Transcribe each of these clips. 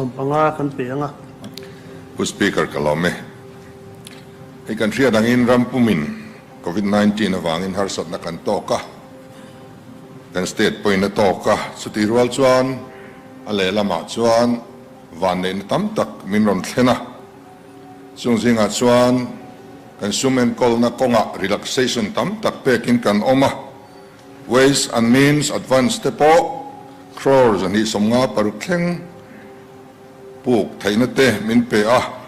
Panga kan pe ang a. Pu Speaker ka lawm e. Hei kan hriat angin ram pumin Covid 19 avangin harsatna kan tawk a, kan state pawhin a tawk a, chutih rual chuan a lehlamah chuan vanneihna tam tak min rawn thlen a, chung zingah chuan kan sum enkawlna kawngah relaxation tam tak pekin kan awm a, Ways and Means Advance te pawh crore 256 thleng puk theihna te min pe a,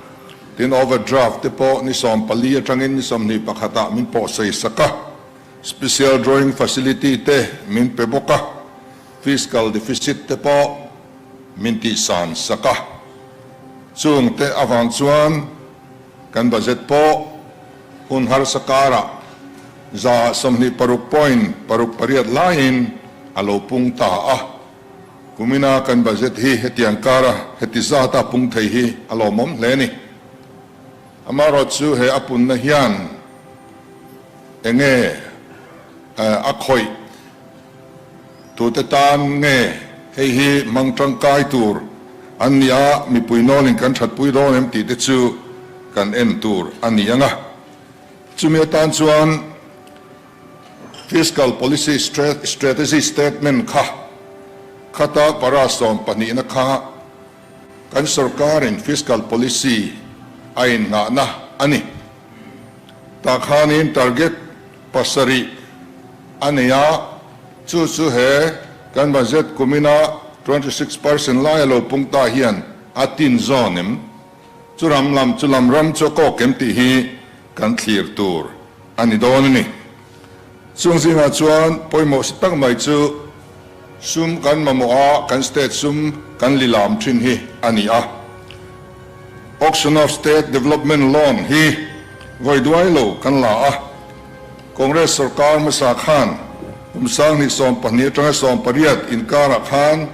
tin overdraft te pawh ni 14 atangin ni 21 ah min pawh sei sak a, special drawing facility te min pe bawk a, fiscal deficit te pawh min tihsan sak a, chung te avang chuan kan budget pawh hun harsa karah 26.68% laiin a lo pung ta a. Kumina kan budget hi hetiang kara heti zata pung thei hi a lawmawm hle ni. Amaherawhchu he a punna hian enge a khawih tute tan nge hei hi hmang tangkai tur an ni a, mipui nawlin kan thatpui dawn em tih te chu kan en tur a ni ang a. Chumi atan chuan Fiscal Policy Strategy Statement kha khata para 12na kha kan sorkarin Fiscal Policy a innghahna a ni. Tah khanin target 7 a nei a, chu chu he kan budget kumina 26% lai a lo pung ta hian a tin zawn em? Chu ram lam chu lam ram chu a kawk em tih hi kan thlir tur a ni dawn a ni. Chung zingah chuan pawimawh si tak mai chu sum kan mamawh a, kan state sum kan lilam thin hi a ni a. Auction of State Development Loan hi vawi duai lo kan la a. Congress sorkar hmasa khan kum 2012 atanga 18 inkarah khan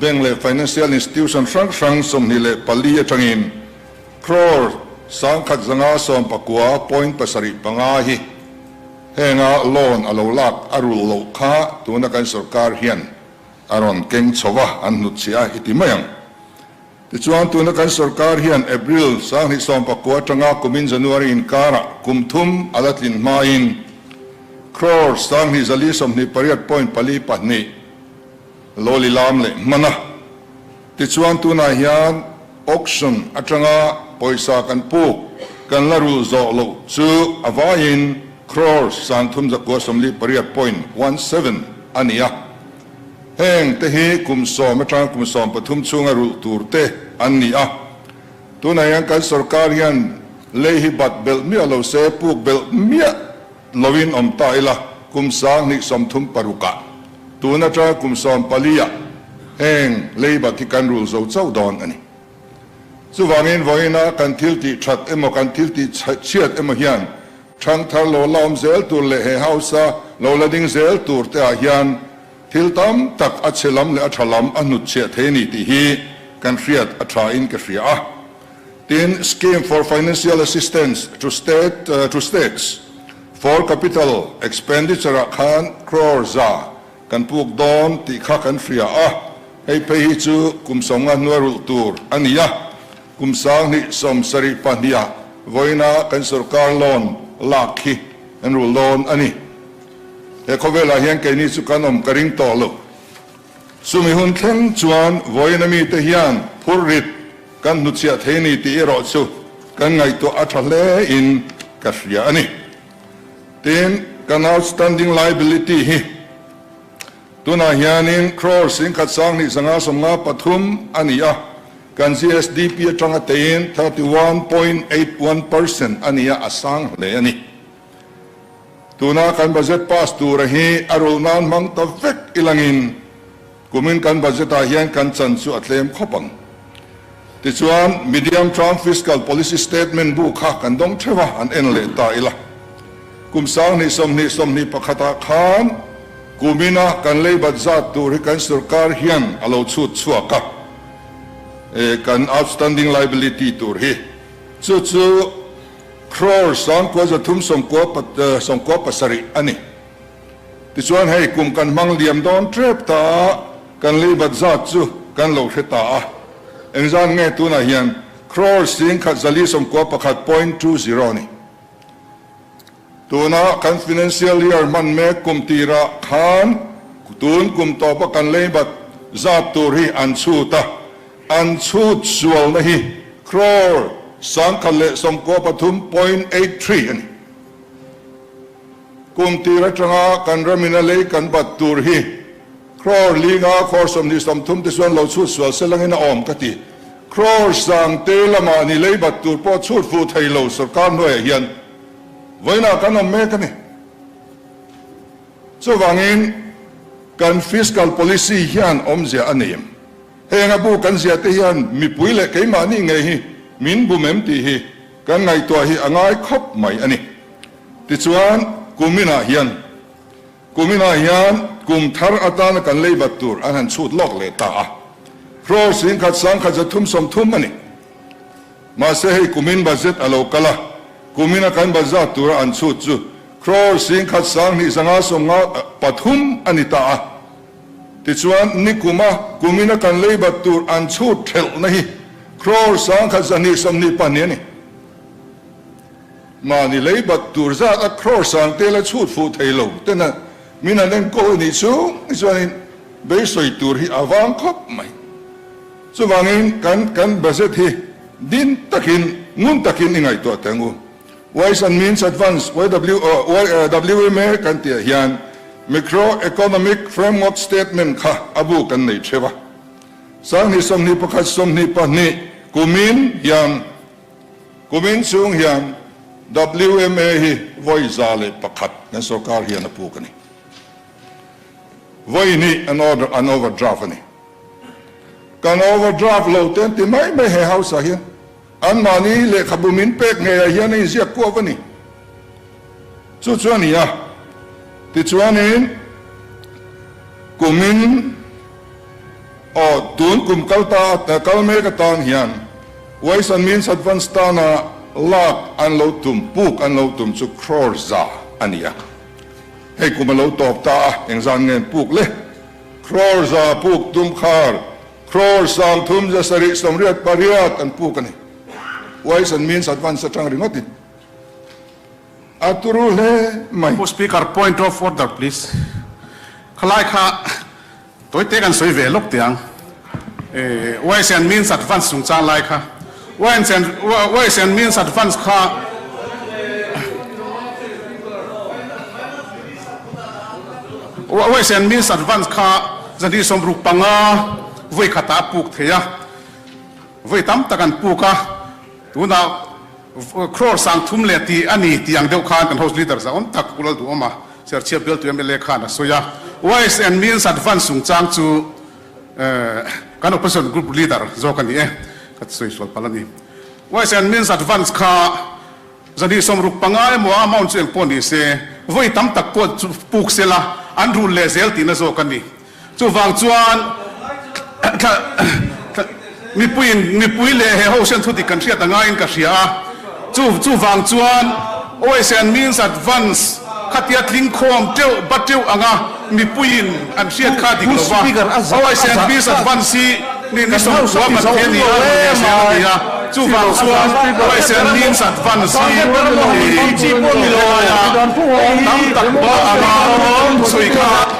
Bank leh Financial Institution hrang hrang 24 atangin crore 1,119.75 hi henga loan a lo lak a rulh loh kha tuna kan sorkar hian a rawn keng chho a, an hnutchhiah a i ti mai ang. Tichuan tuna kan sorkar hian April 2019 atanga kumin January inkarah kum thum a la tlin hmain crore 2,428.42 lo lilam leh hman a. Tichuan tunah hian auction atanga pawisa kan puk kan la rulh zawh loh chu a vaiin crore 3,948.17 a ni a. Heng te hi kum 10 atanga kum 13 chhunga rulh tur te an ni a. Tunah hian kan sorkar hian lei hi bat belh miah lo se puk belh miah loin awm ta ila kum 2036ah tun atanga kum 14ah heng lei bat hi kan rul zo chauh dawn a ni. Chuvangin vawiina kan thil tih that emaw kan thil tih chhiat emaw hian thangthar lo la awm zel tur leh he house-a lo la ding zel tur te ah hian thil tam tak a chhe lam leh a tha lam a hnutchhiah thei a ni tih hi kan hriat a tha in ka hria a. Tin, Scheme for Financial Assistance to State to States for Capital Expenditure ah khan crore 100 kan puk dawn tih kha kan hria a, hei phei hi chu kum 50 hnuai rulh tur a ni a, kum 2072ah vawiina kan sorkar loan lak hi an rulh dawn a ni. He khawvelah hian keini chu kan awm ka ring tawh lo. Chumi hun thleng chuan vawiina mite hian phur rit kan hnutchhiah thei ni tih erawh chu kan ngaihtuah a tha hle in ka hria a ni. Tin, kan outstanding liability hi tunah hianin crore 1,253 a ni a, kan GSDP atanga teiin 31.81% a ni a, a sang hle a ni. Tuna kan budget pass tura hi a rulh nan hmang ta vek ilangin kumin kan budget ah hian kan chan chu a tlem khawp ang. Tichuan medium term fiscal policy statement bu kha kan dawng theuh a, an en leh ta ila. Kum 2020, 21 ah khan kumina kan leibat zat tur hi kan sorkar hian a lo chhut chhuak a, kan outstanding liability tur hi chu chu crore 9,397 a ni. Tichuan hei kum kan hmang liam dawn tep ta a, kan leibat zat chu kan lo hre ta a. Engzat nge tunah hian crore 1041.20 a ni. Tuna kan financial year hman mek kum tirah khan tun kum tawpa kan leibat zat tur hi an chhut a, an chhut sualna hi crore 1093.83 a ni. Kum tir atanga kan ramin a lei kan bat tur hi crore linga crore 20 te chuan lo chhut sual se langin a awm ka ti. Crore sang te lamah ni lei bat tur pawh chhut fuh thei lo sorkar hnuaiah hian vawiinah kan awm mek a ni. Chuvangin kan fiscal policy hian awmzia a nei em? Heng a bu kan ziah te hian mipui leh keimahni ngei hi min bum em tih hi kan ngaihtuah hi a ngai khawp mai a ni. Tichuan, kuminah hian kuminah hian kum thar atana kan lei bat tur an han chhut lawk leh ta a. Crore 1130 a ni. Mahse hei kumin budget a lo kal a, kumina kan bazat tura an chhut chu crore 11,553 a ni ta a. Tichuan, nikuma kumina kan lei bat tur an chhut thelhna hi crore 1224 a ni. Mahni lei bat tur zat a crore sang te la chhut fuh thei lo tena min han enkawl a nih chung chuanin beisawi tur hi a vang khawp mai. Chuvangin kan kan budget hi din takin ngun takin i ngaihtuah teh ang u. Ways and Means Advance, YWMA, kan tihah hian Micro Economic Framework Statement kha a bu kan nei theuh a. 2021 22 kumin hian Kumin chung hian WMA hi vawi 101 kan sorkar hian a puk a ni. Vawi hnih an order an overdraft a ni. Kan overdraft lo te an ti mai mai he house ah hian anmahni lehkhabu min pek ngeiah hian a inziak kuau a ni. Chu chu a ni a, tichuanin kumin aw tun kum kal ta kal mek atan hian Ways and Means Advance tana lak an lo tum, puk an lo tum chu crore za a ni a. Hei kum a lo tawp ta a, engzan nge an puk le? Crore za puk tum khar crore 3788 an puk a ni. Ways and Means Advance atang ringawtin a turu hle mai. Pu Speaker, point of order please. Khalai kha Tawite kan sawi ve lawk teh ang. Ways and Means Advance chungchang lai kha. Ways and Ways and Means Advance kha Ways and Means Advance kha 265 vawi khatah a puk thei a. Vawi tam tak an puk a. Tunah crore 30 leh tih a ni tih ang deuh khan kan House Leader zahawm tak Pu Lalduhawma Serchhip bialtu mla khan a sawi a. Ways and Means Advance chungchang chu kan Opposition Group Leader zawk a ni e, ka sawi sual palh a ni. Ways and Means Advance kha 265 emaw a amount chu eng pawh ni se, vawi tam tak pawh chu puk se la, an rul leh zel tihna zawk a ni. Chuvang chuan mipuiin mipui leh he ho hian thudik kan hriat a ngaiin ka hria a. Chu chuvang chuan Ways and Means Advance khatia tling khawm teuh ba teuh anga mipuiin an hriat kha dik lo va. Ways and Means Advance hi ni ni 90 bat thei a ni a, rawn leh zel a ni a. Chuvang chuan Ways and Means Advance hi helaia tam tak ba anga sawi kha.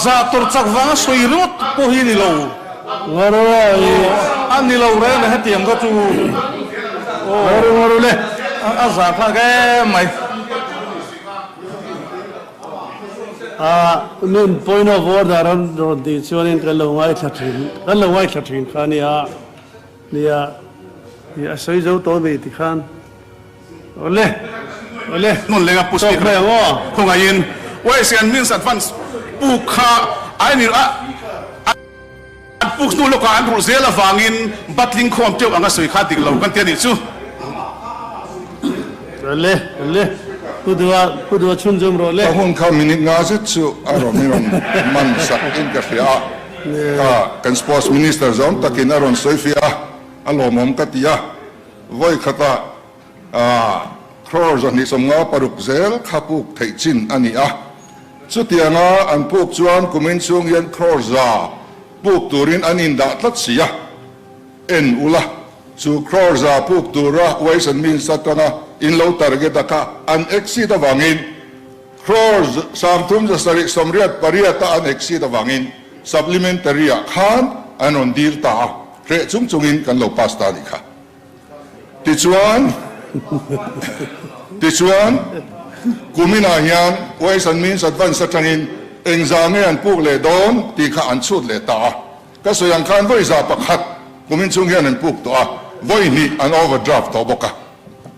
Zah tur chak vanga sawi ringawt pawh hi ni lo. A ni lo reng a hetiang kha chu a zah thlak em mai. Nun point of order an rawn tih chuanin kan lo ngaithla thin kan lo ngaithla thin kha nia nia a sawi zo tawh a ni tikhan. Awle awle Hmun lenga pu speaker mai ang aw. Khawngaihin Ways and Means Advance puk kha a ni a an puk hnu lawkah an rulh zel avangin batling khawm teuh anga sawi kha dik lo kan ti a nih chu. Awle awle. Pu Dua, Pu Dua chhunzawm rawh le. Ka hun kha minute nga zet chu a rawn i rawn man sak in ka hria a, kha kan Sports Minister zawng takin a rawn sawi fiah a, a lawmawm ka ti a, vawi khatah crore 256 zel kha puk theih chin a ni a, chutianga an puk chuan kumin chhung hian crore 100 puk turin an indah tlat si a. En ula, chu crore 100 puk tura Ways and Means atanga in lo target a kha an exceed avangin crore 378 a an exceed avangin supplementary ah khan an rawn dil ta a, hreh chung chungin kan lo pass ta a nih kha. Tichuan, tichuan kuminah hian Ways and Means Advance atangin engzah nge an puk leh dawn tih kha an chhut leh ta a. Ka sawi ang khan vawi 101 kumin chhung hian an puk tawh a, vawi hnih an overdraft tawh bawk a.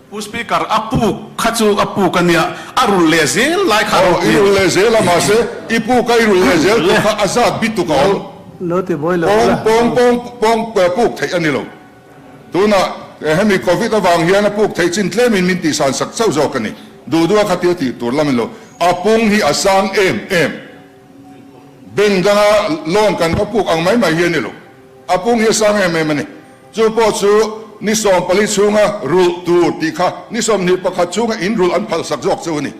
Pu Speaker, a puk kha chu a puk a nia, a rulh leh zel lai kha a Aw, i rulh leh zel a, mahse i puk a i rulh leh zel tur kha a zat bi tuk a awm. Lo ti buai lo la. Pawng, pawng, pawng, pawng puk theih a ni lo. Tunah hemi Covid avang hian a puk theih chin tlemin min tihsan sak chauh zawk a ni. Duh duh a khatia tih tur lamin lo. A pung hi a sang em em. Bank danga loan kan va puk ang mai mai hi a ni lo. A pung hi a sang em em a ni. Chu pawh chu ni 14 chhunga rulh tur tih kha ni 21 chhunga in rulh an phalsak zawk chu a ni.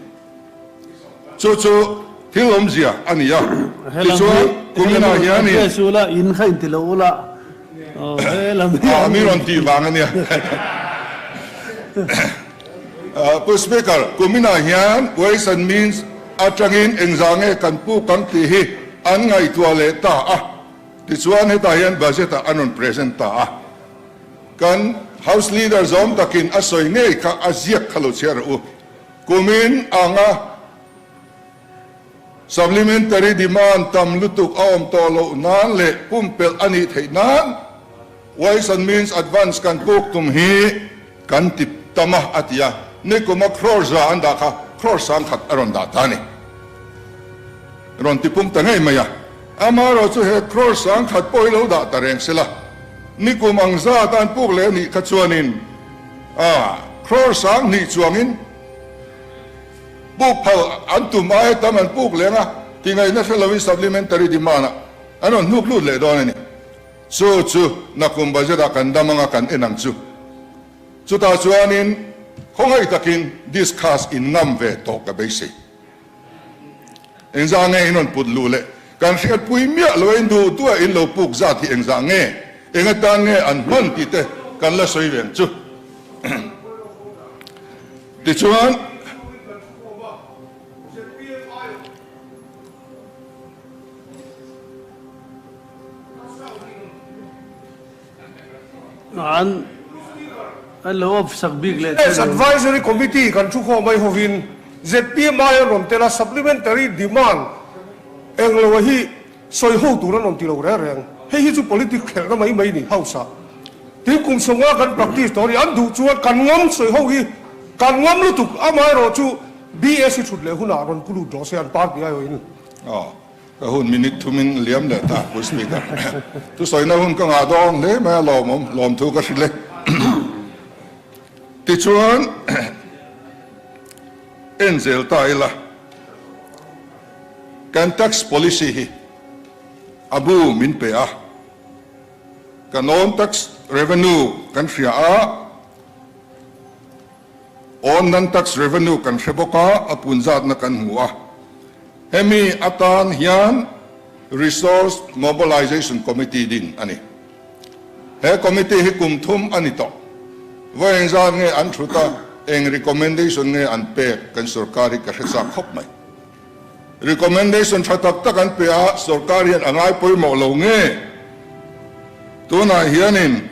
Chu chu thil awmzia a ni a. Tichuan kuminah hianin. In kha inti lo ula. A mi rawn tih vang a nia. Pu Speaker, kuminah hian Ways and Means atangin engzah nge kan puk ang tih hi an ngaihtuah leh ta a. Tichuan hetah hian budget ah an rawn present ta a. Kan House Leader zawm takin a sawi ngei kha a ziak kha lo chhiar rawh u. Kumin anga Supplementary demand tam lutuk a awm tawh loh nan leh pumpelh a nih theih nan Ways and Means Advance kan puk tum hi kan ti tam a, a ti a. Nikuma crore 100 an dah kha crore 1000 a rawn dah ta a ni. Rawn ti pum ta ngei mai a. Amaherawh chu he crore 1000 pawh hi lo dah ta reng sela, nikum ang zat an puk leh a nih kha chuanin a crore 2000 chuangin, Puk phal an tum aia tam an puk leng a, tingaihna hre loin supplementary demand ah an rawn hnuk lut leh dawn a ni. Chu chu nakum budget ah kan dam anga kan en ang chu. Chutah chuanin khawngaih takin discuss in ngam ve tawh ka beisei. Engzah nge in rawn put luh leh kan hriatpui miah lo a in duh duh a in lo puk zat hi engzah nge, eng atan nge an hman tih te kan la sawi ve ang chu. Tichuan, Business Advisory Committee kan thukhawm mai hovin zpm aia rawn tel a supplementary demand englo hi Sawi ho tur an rawn ti lo reng reng. Hei hi chu politic khelhna mai mai ni House ah. Tin kum 50 kan practice tawh a ni. An duh chuan kan ngam sawi ho hi kan ngam lutuk. Amaherawh chu BSc thut leh hunah rawn pu lut rawh se an party aiawhin. Aw, ka hun minute thumin liam leh ta Pu Speaker. Thusawina hun ka ngah dawn hle mai a lawmawm, lawmthu ka hrilh e. Tichuan en zel ta ila. Kan tax policy hi a bu min pe a, kan non-tax revenue kan hria a, awn non-tax revenue kan hre bawk a, a pun zatna kan hmu a. Hemi atan hian Resource Mobilization Committee din a ni. He committee hi kum thum a ni tawh. Vawi engzat nge an thut a, eng recommendation nge an pek kan sorkar hi ka hre chak khawp mai. Recommendation tha tak tak an pe a, sorkar hian a ngai pawimawh lo nge? Tunah hianin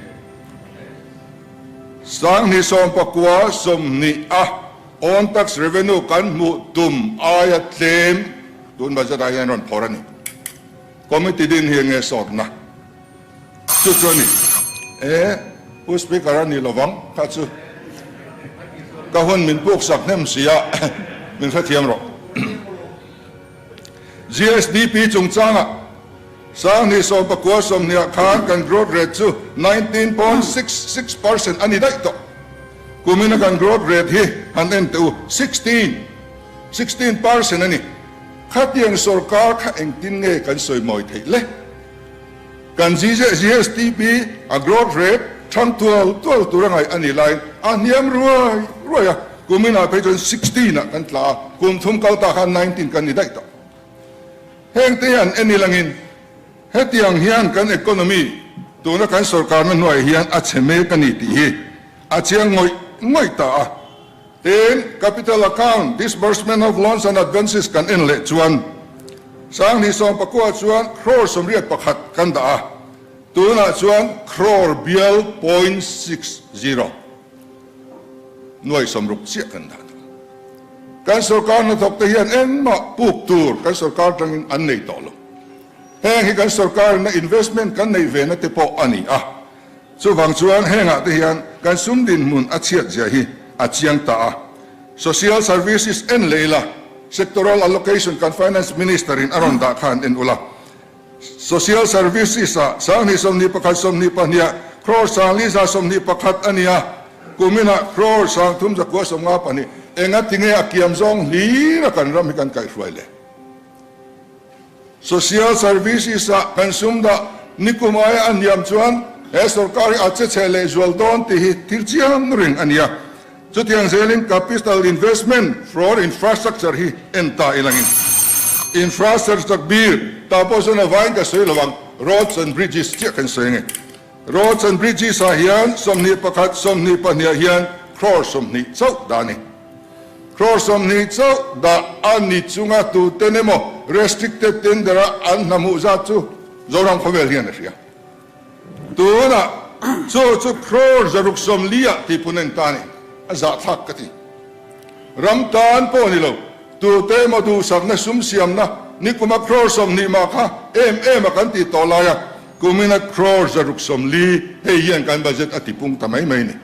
2019 20 a own tax revenue kan hmuh tum aia tlem tun budget ah hian rawn phawrh a ni. Committee din hi enge sawtna? Chu chu a ni. E, Pu Speaker a ni lovang kha chu ka hun min puk sak hnem si a, min hrethiam rawh. GSDP chungchangah 2019 20 khan kan growth rate chu 19.66% a ni daih tawh. Kumina kan growth rate hi han en teh u, 16. 16% a ni. Khatiang sorkar kha engtin nge kan sawi mawi theih le? Kan GSDP a growth rate thang tual tual tur a ngaih a nih laiin a hniam ruai ruai a, kuminah phei chuan 16 ah kan tla a, kum thum kal ta khan 19 kan ni daih tawh. Hengte hian en ilangin hetiang hian kan economy tuna kan sorkarna hnuaiah hian a chhe mek a ni tih hi a chiang ngawih ngawih ta a. Tin, Capital Account, Disbursement of Loans and Advances kan en leh chuan Sanghnih Sawmpakua chuan crore 81 kan dah a, tunah chuan crore bial point 60, nuai 60 chiah kan dah tawh. Kan sorkar hnathawk te hian engmah puk tur kan sorkar tangin an nei tawh lo. Heng hi kan sorkarina investment kan neih ve na te pawh a ni a. Chuvang chuan hengah te hian kan sum dinhmun a chhiat zia hi a chiang ta a. Social Services en leh ila, Sectoral Allocation kan Finance Minister in a rawn dah khan en ula. Social Services ah 2021 22 ah crore 5121 a ni a, kuminah crore 3952 enga tinge a kiam zawng hlir a kan ram hi kan kaihhruai le. Social Services ah kan sum dah nikum aia a hniam chuan he sorkar hi a che chhe leh zual dawn tih hi thil chiang reng a ni a. Chutiang zelin Capital Investment for Infrastructure hi en ta ilangin Infrastructure bir ta pawh chuan a vain ka sawi lo ang, Roads and Bridges chiah kan sawi ange. Roads and Bridges ah hian 21, 22 ah hian crore 20 chauh dah a ni. Crore 20 chauh dah a ni chunga tuten emaw restricted tender a an hna hmuh zat chu Zoram khawvel hian a hria. Tunah chu chu crore 640 ah tihpun a ni ta a ni. A zahthlak ka ti. Ram tan pawh ni lo, tute emaw duhsakna sum siamna nikuma crore 20 mah kha em em a kan tih tawh lai a, kumina crore 640 hei hian kan budget a tipung ta mai mai a ni.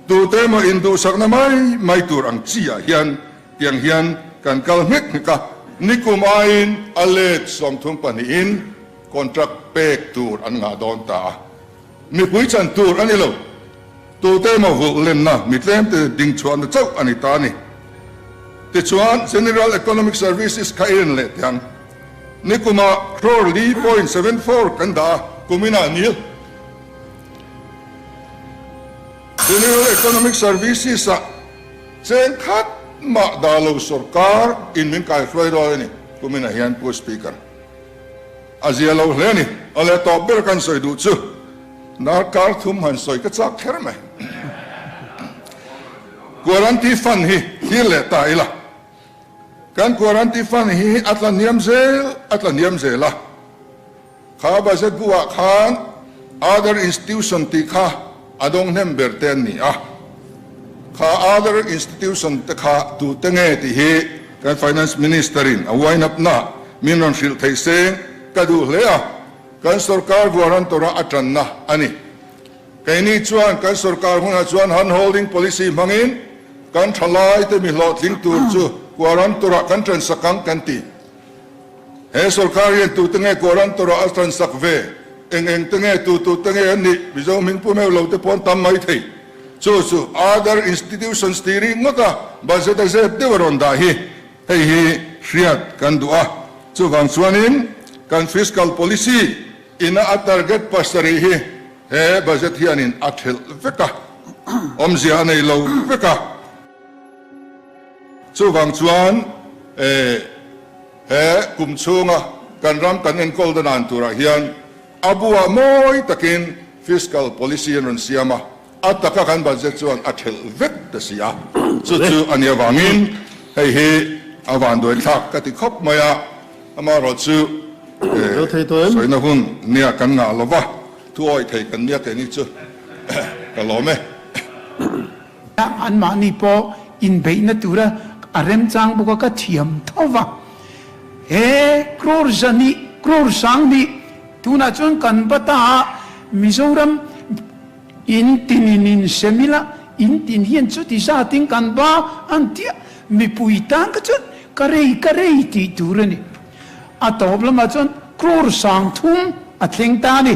Tute emaw induhsakna mai mai tur ang chi ah hian tiang hian kan kal nghek nghek a, nikum aiin a let 32 in contract pek tur an ngah dawn ta a, mipui chan tur a ni lo. Tute emaw vulh lenna mi tlemte ding chhuahna chauh a ni ta a ni. Tichuan General Economic Services kha i en leh teh ang. Nikumah crore li point 74 kan dah a, kuminah nil. General Economic Services ah cheng khat mah dah lo sorkar in min kai hruai dawn a ni. Kuminah hian Pu Speaker a zia lo hle a ni. Awle tawp ber kan sawi duh chu darkar thum han sawi ka chak kher mai. Guarantee Fund hi thlir leh ta ila. Kan Guarantee Fund hi a tla hniam zel a tla hniam zel a. Kha budget bu ah khan other institution tih kha a dawng hnem ber te an ni a, kha other institution te kha tu te nge tih hi kan Finance Minister in a uainap na min rawn hrilh theih seng ka duh hle a, kan sorkar guarantor-a a tanna a ni. Keini chuan kan sorkar hunah chuan hand holding policy hmangin kan thalai te mi hlawhtling tur chu guarantor-ah kan tansak ang kan ti. He sorkar hian tute nge guarantor ah a tansak ve? Eng eng te nge tu tu te nge an nih? Mizo hming pu meuh lo te pawh an tam mai thei. Chu chu other institutions tih ri ngawt a budget a zep deuh a rawn dah hi hei hi hriat kan duh a. Chuvang chuanin kan fiscal policy ina a target pasarih hi he budget hianin a thelh vek a, awmzia a nei lo vek a. Chuvang chuan he kum chhunga kan ram kan enkawl dan an turah hian a buah mawi takin fiscal policy an rawn siam a, a taka kan budget chuan a thelh vek ta si a, chu chu a nih avangin hei hi a vanduaithlak ka ti khawp mai a, amaherawhchu sawina hun nia kan ngah lova thu awih thei kan nia keini chu ka lawm e. Anmahni pawh inbeihna tura a remchang bawk a, ka thiam tho va. He crore zahnih, crore sanghnih tunah chuan kan va ta a, Mizoram in tinin insem ila, in tin hian chuti zatin kan va an tia, mipui tan kha chuan ka rei ka rei tih tur a ni. A tawp lamah chuan crore 3000 a thleng ta a ni.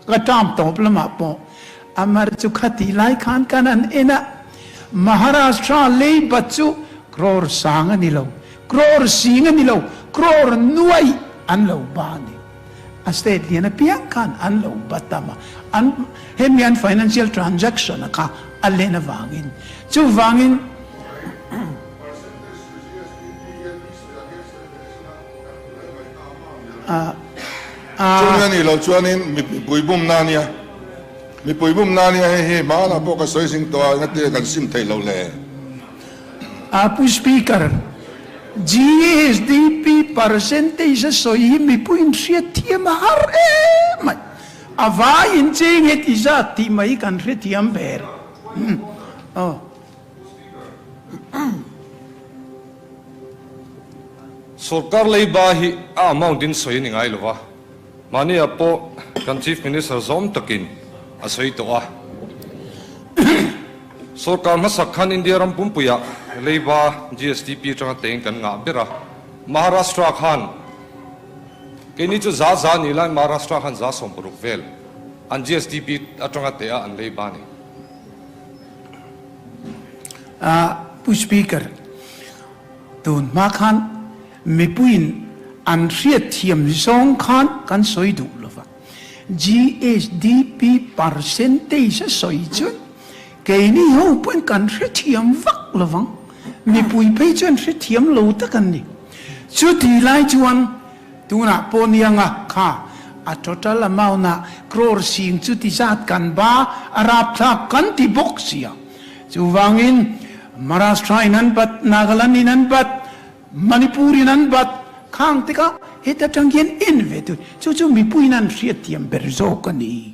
Ka term tawp lamah pawh a mar chu kha tih lai khan kan han en a, Maharashtra leibat chu Crore sang a ni lo, crore sing a ni lo, crore nuaih an lo ba a ni. A state lian apiang khan an lo ba tam a, an hemi an financial transaction a kha a len avangin. Chuvangin. Chumi a nih loh chuanin mipui bumna a nia. Mipui bumna a nia hei hi hmanah pawh ka sawi zing tawh a, engati kan sim theih loh le? A Pu Speaker, GSDP percentage a sawi hi mipuiin hriatthiam a har em mai. A vaiin cheng heti zat tih mai kan hrethiam ber. Aw. Sorkar leiba hi a amount in sawi a ni ngai lo va, mahniah pawh kan Chief Minister zawm takin a sawi tawh a. Sorkar hmasak khan India ram pumpuiah leiba GSDP atanga teng kan ngah ber a, Maharashtra khan keini chu za za ni lai Maharashtra khan za 60 vel an GSDP atanga teh a an leiba a ni. Pu Speaker, tun hma khan mipuiin an hriatthiam zawng khan kan sawi duh lo va. GSDP percentage a sawi chuan keini ho pawhin kan hrethiam vak lo vang. Mipui phei chuan hrethiam lo tak an ni. Chuti lai chuan Tunah pawh nianga kha a total amount ah crore sing chuti zat kan ba a rapthlak kan ti bawk sia. Chuvangin Maharashtra in an bat, Nagaland in an bat, Manipur in an bat khang tikah heta tang hian en ve tur. Chu chu mipuiin an hriatthiam ber zawk a ni.